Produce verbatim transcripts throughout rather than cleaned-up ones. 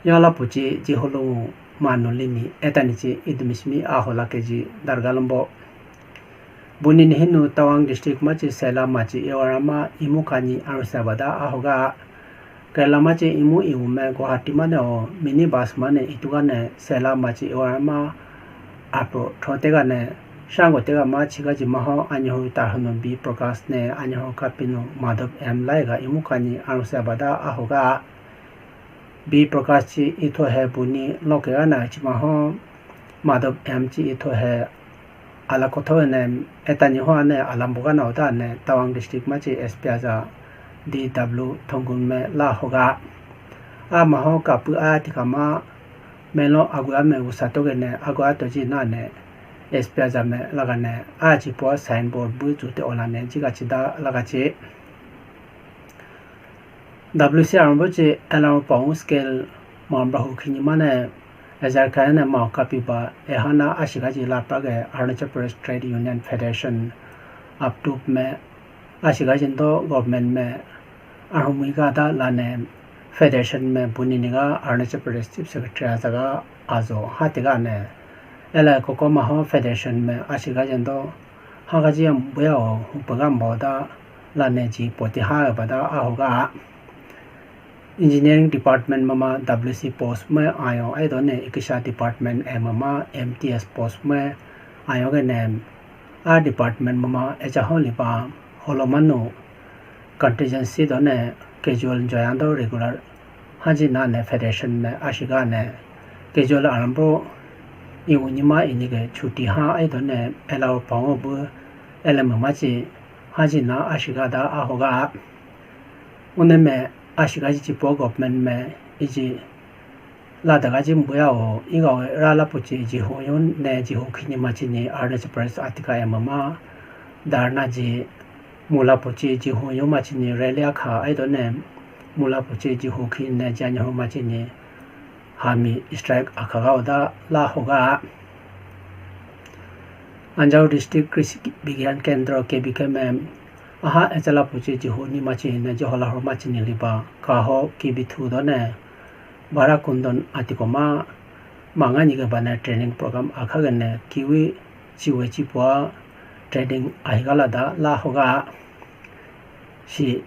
Yala puchi jihulu manu lini etani chi idumi simi ahola keji dargalombo. Buni nihinu Tawang district machi Sela machi iwarama imu kani arusabada ahoga. Kerala machi imu iwume Guwahati mane o minibus mane itugane Sela machi iwarama apro throtegane shango tega machi gaji maho anyihu tahunu B Prakash ne anyihu kapinu Madhav M laiga imu kani arusabada ahoga. B Prakash chi itho he buni loke ana chima ho Madhav M chi itho he ala kotho ne etani ho ane alambo gana oda ne Tawang district machi S P aja D W Thongkun me la hoga. A maho kapu a tikama melo agu ame usato gene agu ato ji na ne S P aja me laga ne a chi po signboard bu chute ola ne jiga chida laga chi. W C R bo chi alarm pong scale mambra hu khini mane ejar kaya ne mau kapi ba ehana ashiga ji lapra ge Arunachal Pradesh Trade Union Federation aptup me ashiga jindo government me ahumui ga da lane federation me buni niga Arunachal Pradesh Chief Secretary ajaga ajo hatiga ne ela kokoma ho federation me ashiga jindo Hagaji am buya o hupaga mboda lane ji poti ha bada ahoga. Engineering department mama W C post me ayo aidone ikisha department e mama M T S post me ayo gene a department mama echa holipa holomanu contingency done casual joyando regular Haji na ne federation me ashiga ne casual arambro iwu nima ini ge chuti ha aidone ela pango bu elem machi haji na ashiga da ahoga. Une me ashiga ji chipo government me iji ladaga ji mbuya o iga we rala puchi ji hu yun ne ji hu khini machi ni Arunachal Pradesh atika emama dharna ji Mula puchi ji hu yo machini rally akha aidone mula puchi ji hu khi ne jani ho machini hami strike akha ga oda la hoga. Anjaw district Krishi Vigyan Kendra K V K me aha echala puchi ji hu ni machini ne ji hola ho machini liba ka ho ki bithu done bara kundon atikoma mangani ga bana training program akha gane kiwi chiwe chipua training ahigala da la hoga. Si,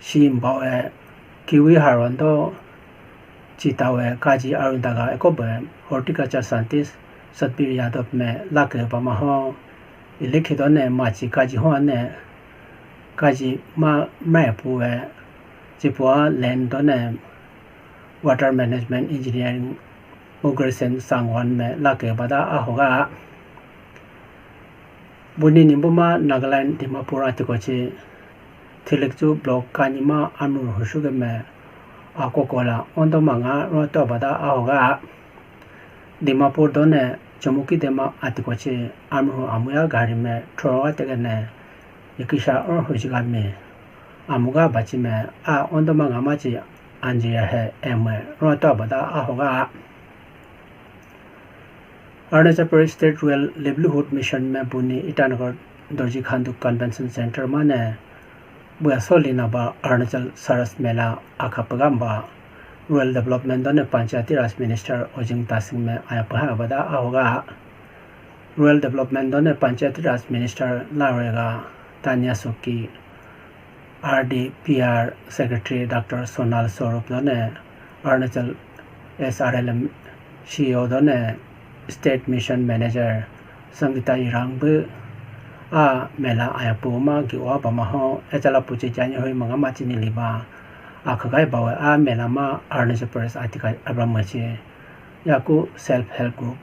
si mbawe kiwi harwando chitawe kaji arundaga ekobe horticulture scientist Satbir Yadav me lake bama ho ilikhi done machi kaji ho ane kaji ma mai puwe chipua land done water management engineering Ugrasen Sangwan me lake bada ahoga. Buni nimbuma Nagaland Dimapur atiko chi Thilikchu block kanima amru husuge me akokola ondo manga roto bada ahoga. Dimapur done Chumuki dema atiko chi amru amuya gari me throwa tegene ikisha or hujiga me amuga bachi me a ondo manga machi anjiya he emwe roto bada ahoga. Arunachal Pradesh State Rural Livelihood Mission me buni Itanagar Dorji Khandu Convention Center mane buya soli naba Arunachal Saras Mela akha pagamba Rural Development done Panchayati Raj Minister Ojing Tasing me aya paha bada ahoga. Rural Development done Panchayati Raj Minister Larega Tanya Soki R D P R Secretary Doctor Sonal Swarup done Arunachal S R L M C E O done State Mission Manager Sangita Irang bu a mela aya puma ki wa bama ho echala puchi jani hoi manga machini liba akhagai bawe a mela ma Arunachal Pradesh atika abra machi yaku self help group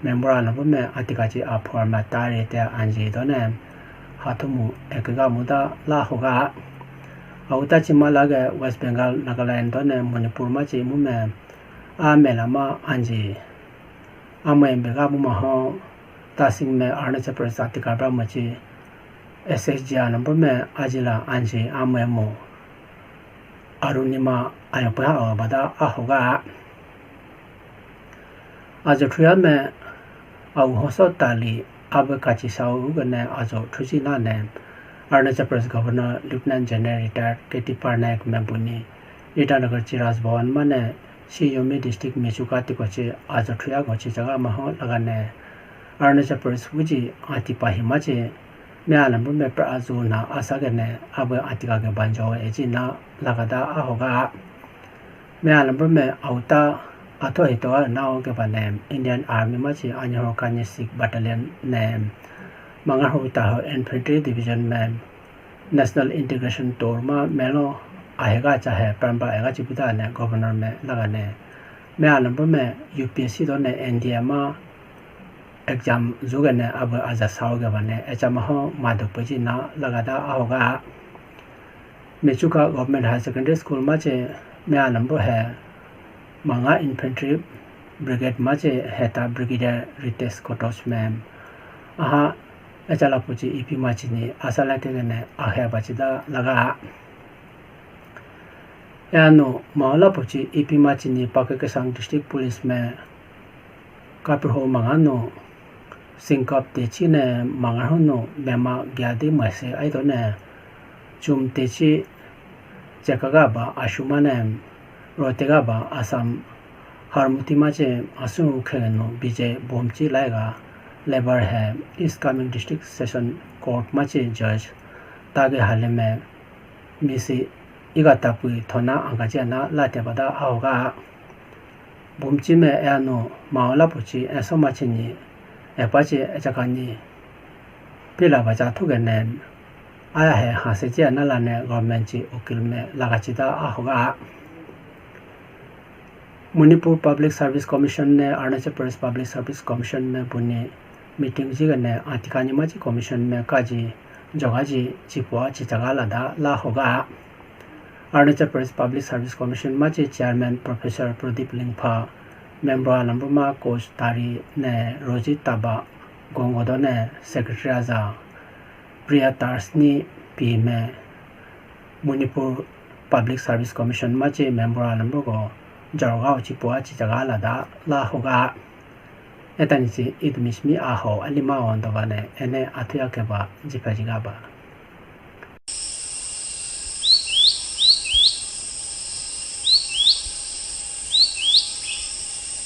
member alobo me atika chi aphor ma tari te anji done hathumu ekega muda la hoga. Auta chi ma lage West Bengal, Nagaland done Manipur ma chi mu me a mela ma anji. Amo embega mu ma ho Tasing me Arunachal Pradesh atika bra ma chi S H G a number me ajila anji amo emo. Arunima ayopha bada ahoga. Ajo thuya me au hoso tali abe kachi sau gane ajo thuji na ne Arunachal Pradesh Governor Lieutenant General Retired K T Parnaik me buni Itanagar Chi Raj Bhavan mane Shi Yome District Mechuka tiko chi ajo thuya go chi jaga ma ho lagane. Arunachal Pradesh wuji ati pa hima chi me alambro me pra azu na asa gene abe ati ka ke banjo e chi na lagada ahoga. Me alambro me auta atho hito a nao ke bane Indian Army ma chi anyo kanye Sikh Battalion ne manga ho ta ho Infantry Division me National Integration Tour ma melo ahega chahe pamba ega chipita ne governor me lagane. Me alambro me U P S C do ne N D A ma exam juge ne abu aja sao ge bane echa ma ho madu puji na lagada ahoga. Mechuka Government Higher Secondary School ma che me alambro he manga Infantry Brigade ma che heta Brigadier Ritesh Kotos me aha echa la puji ipi ma chini asala ke ne ahe bachi da laga. Yanu maola puchi ipi machini Pakke Kessang District Police me kapir ho manganu singkap techi ne mangar hunu mema gyadi maise aito ne chum techi chekaga ba ashuma ne rotega ba Assam Harmuti mache asu khegenu bije bomchi laiga lebar he East Kameng District Session Court mache judge tage halime misi iga tapui thona angaji ana late bada ahoga. Bumchi me anu maola puchi eso machini epachi echakani pila bacha thugene aya he hase chi ana lane government chi ukil me lagachi da ahoga. Manipur Public Service Commission ne Arunachal Pradesh Public Service Commission me buni meeting jigane atikani machi commission me kaji jogaji chipua chichaga lada la hoga. Arunachal Pradesh Public Service Commission machi chairman Professor Pradip Lingpha, member alambuma coach tari ne Rojit Taba gongodo ne secretary aza Priya Tarsni P me Manipur Public Service Commission machi member alambro go jorga uchi pua chichaga lada la hoga. Etani chi idumishmi aho alima ondo bane ene athuya keba jipa jiga ba.